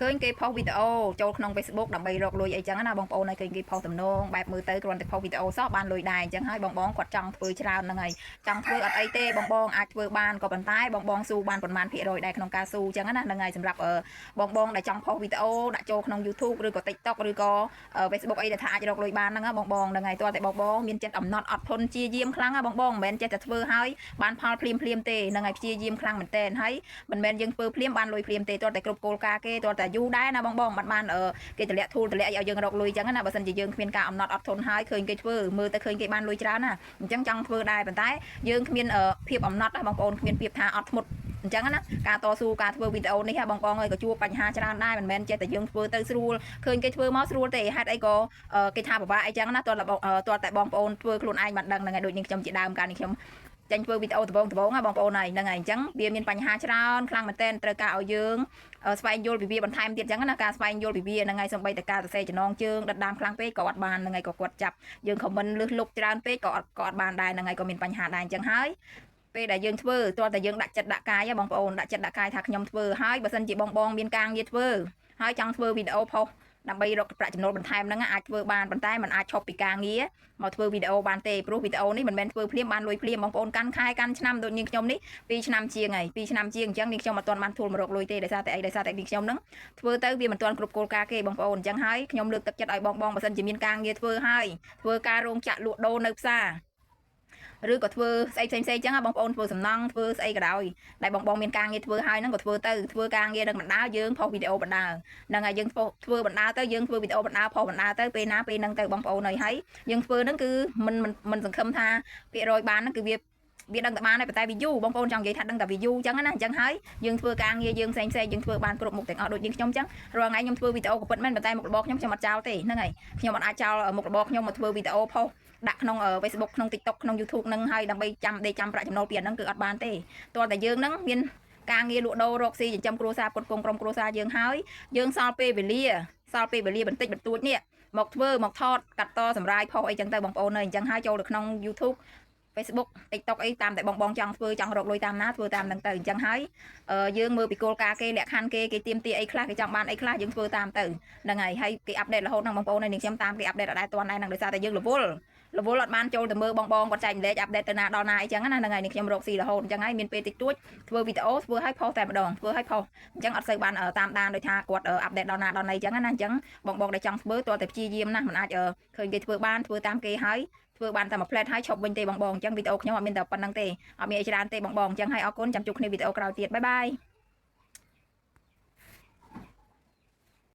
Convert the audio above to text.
ឃើញគេផុសវីដេអូចូលក្នុង Facebook ដើម្បីរកលុយអីចឹងណាបងប្អូនហើយឃើញគេផុសទំនងបែបមើលទៅគ្រាន់តែផុសវីដេអូសោះបានលុយដែរអញ្ចឹងហើយបងបងគាត់ចង់ធ្វើច្រើនហ្នឹងហើយចង់ធ្វើអត់អីទេបងបងអាចធ្វើបានក៏ប៉ុន្តែបងបងស៊ូបានប្រមាណភាគរយដែរក្នុងការស៊ូចឹងណាហ្នឹងហើយសម្រាប់បងបងដែលចង់ផុសវីដេអូដាក់ចូលក្នុង YouTube ឬក៏ TikTok ឬក៏ Facebook អីដែលថាអាចរកលុយបានហ្នឹងណាបងបងហ្នឹងហើយតើតែបងបងមានចិត្តអំណត់អត់ធន់ជាយាមខ្លាំងណាបងបងមិនមែនចេះតែធ្វើហើយបានផលភ្លាមភ្លាមទេហ្នឹងហើយព្យាយាមខ្លាំងមែនទែនហើយមិនមែនយើងធ្វើភ្លាមបានលុយភ្លាមទេតើតែគ្រប់គោលការណ៍គេតើតែយូរដែរណាបងបងបានបានគេតម្លាក់ធូលតម្លាក់អីឲ្យយើងរកលុយចឹងណាបើសិនជាយើងគ្មានការអំណត់អត់ធន់ហើយឃើញគេធ្វើមើលទៅឃើញគេបានលុយច្រើនណាអញ្ចឹងចង់ធ្វើដែរប៉ុន្តែយើងគ្មានភាពអំណត់ណាបងប្អូនគ្មានភាពថាអត់ធ្មត់អញ្ចឹងណាការតស៊ូការធ្វើវីដេអូនេះបងប្អូនអើយក៏ជួបបញ្ហាច្រើនដែរមិនមែនចេះតែយើងធ្វើទៅស្រួលឃើញគេធ្វើមកស្រួលទេហេតុអីក៏គេថាពិបាកអីចឹងណាតើតើតែបងប្អូនធ្វើខ្លួនឯងបានដឹងហ្នឹងហើយដូចនេះខ្ញុំជាដើមកាលនេះខ្ញុំចាញ់ធ្វើវីដេអូដំបងដំបងណាបងប្អូនហើយហ្នឹងហើយអញ្ចឹងវាមានបញ្ហាច្រើនខ្លាំងមែនទែនត្រូវការឲ្យយើងស្វែងយល់ពីវាបន្ថែមទៀតអញ្ចឹងណាការស្វែងយល់ពីវាហ្នឹងហើយសំបីតែការសរសេរចំណងជើងដិតដាមខ្លាំងពេកក៏អត់បានហ្នឹងហើយក៏គាត់ចាប់យើង comment លឹះលុបច្រើនពេកក៏អត់បានដែរហ្នឹងហើយក៏មានបញ្ហាដែរអញ្ចឹងហើយពេលដែលយើងធ្វើទាល់តែយើងដាក់ចិត្តដាក់កាយបងប្អូនដាក់ចិត្តដាក់កាយថាខ្ញុំធ្វើហើយបើសិនជាបងបងមានការងារធ្វើហើយចង់ធ្វើវីដេអូផុសដើម្បីរកប្រាក់ចំណូលបន្ថែមហ្នឹងអាចធ្វើបានប៉ុន្តែมันអាចឈប់ពីការងារមកធ្វើវីដេអូបានទេព្រោះវីដេអូនេះមិនមែនធ្វើភ្លាមបានលុយភ្លាមបងប្អូនកាន់ខែកាន់ឆ្នាំដូចនាងខ្ញុំនេះ2ឆ្នាំជាងហើយ2ឆ្នាំជាងអញ្ចឹងនាងខ្ញុំអត់ទាន់បានធូលមករកលុយទេដោយសារតែអីដោយសារតែនាងខ្ញុំហ្នឹងធ្វើទៅវាមិនទាន់គ្រប់គោលការណ៍គេបងប្អូនអញ្ចឹងហើយខ្ញុំលើកទឹកចិត្តឲ្យបងបងបើសិនជាមានការងារធ្វើហើយធ្វើការរោងចក្រលក់ដូរនៅផ្សារឬក៏ធ្វើស្អីផ្សេងផ្សេងអញ្ចឹងបងប្អូនធ្វើសំណង់ធ្វើស្អីក៏ដោយដែលបងបងមានការងារធ្វើហើយហ្នឹងក៏ធ្វើទៅធ្វើការងារនឹងបណ្ដាយើងផុសវីដេអូបណ្ដាហ្នឹងហើយយើងធ្វើបណ្ដាទៅយើងធ្វើវីដេអូបណ្ដាផុសបណ្ដាទៅពេលណាពេលហ្នឹងទៅបងប្អូនហើយហើយយើងធ្វើហ្នឹងគឺមិនមិនមិនសង្ឃឹមថាភាគរយបានហ្នឹងគឺវាវាដឹងតែបានហើយប៉ុន្តែវាយូរបងប្អូនចង់និយាយថាដឹងតែវាយូរអញ្ចឹងណាអញ្ចឹងហើយយើងធ្វើការងារយើងផ្សេងផ្សេងយើងធ្វើបានគ្រប់មុខទាំងអស់ដូចយើងខ្ញុំអញ្ចឹងរាល់ថ្ងៃខ្ញុំធ្វើវីដេអូក៏ពិតមែនប៉ុន្តែមុខរបរខ្ញុំខ្ញុំអត់ចោលទេហ្នឹងហើយខ្ញុំអត់អាចចោលមុខរបរខ្ញុំមកធ្វើវីដេអូផុសដាក់ក្នុង Facebook ក្នុង TikTok ក្នុង YouTube ហ្នឹងហើយដើម្បីចាំដេកចាំប្រាក់ចំណូលពីអាហ្នឹងគឺអត់បានទេទាល់តែយើងហ្នឹងមានការងារលក់ដូររកស៊ីចិញ្ចឹមគ្រួសារផ្គត់ផ្គង់ក្រុមគ្រួសារយើងហើយយើងសល់ពេលវេលាសល់ពេលវេលាបន្តិចបន្តួចនេះមកធ្វើមកថតកាត់តសម្រាយផុសអីចឹងទៅបងប្អូនអើយអញ្ចឹងហើយចូលទៅក្នុង YouTube Facebook TikTok អីតាមតែបងបងចង់ធ្វើចង់រកលុយតាមណាធ្វើតាមហ្នឹងទៅអញ្ចឹងហើយយើងមើលពីគោលការណ៍គេលក្ខខណ្ឌគេគេទៀមទាអីខ្លះគេចង់បានអីខ្លះយើងធ្វើតាមទៅហ្នឹងហើយហើយគេ update រហូតហ្នឹងបងប្អូនហើយនាងខ្ញុំតាមគេ update អត់ដែរទាន់ដែរហ្នឹងដោយសារតែយើងរវល់រវល់អត់បានចូលទៅមើលបងបងគាត់ចែករំលែក update ទៅណាដល់ណាអីចឹងណាហ្នឹងហើយនេះខ្ញុំរកស៊ីរហូតអញ្ចឹងហើយមានពេលតិចតួចធ្វើវីដេអូធ្វើឲ្យផុសតែម្ដងធ្វើឲ្យផុសអញ្ចឹងអត់សូវបានតាមដានដោយថាគាត់ update ដល់ណាដល់ណីអញ្ចឹងណាអញ្ចឹងបងបងដែលចង់ធ្វើទាល់តែព្យាយាមណាមិនអាចឃើញគេធ្វើបានធ្វើតាមគេហើយធ្វើបានតែមួយផ្លែតហើយឈប់វិញទេបងបងអញ្ចឹងវីដេអូខ្ញុំអត់មានតែប៉ុណ្្នឹងទេអត់មានអីច្រើនទេបងបងអញ្ចឹងហើយអរគុណចាំជួបគ្នាវីដេអូក្រោយទៀត bye bye.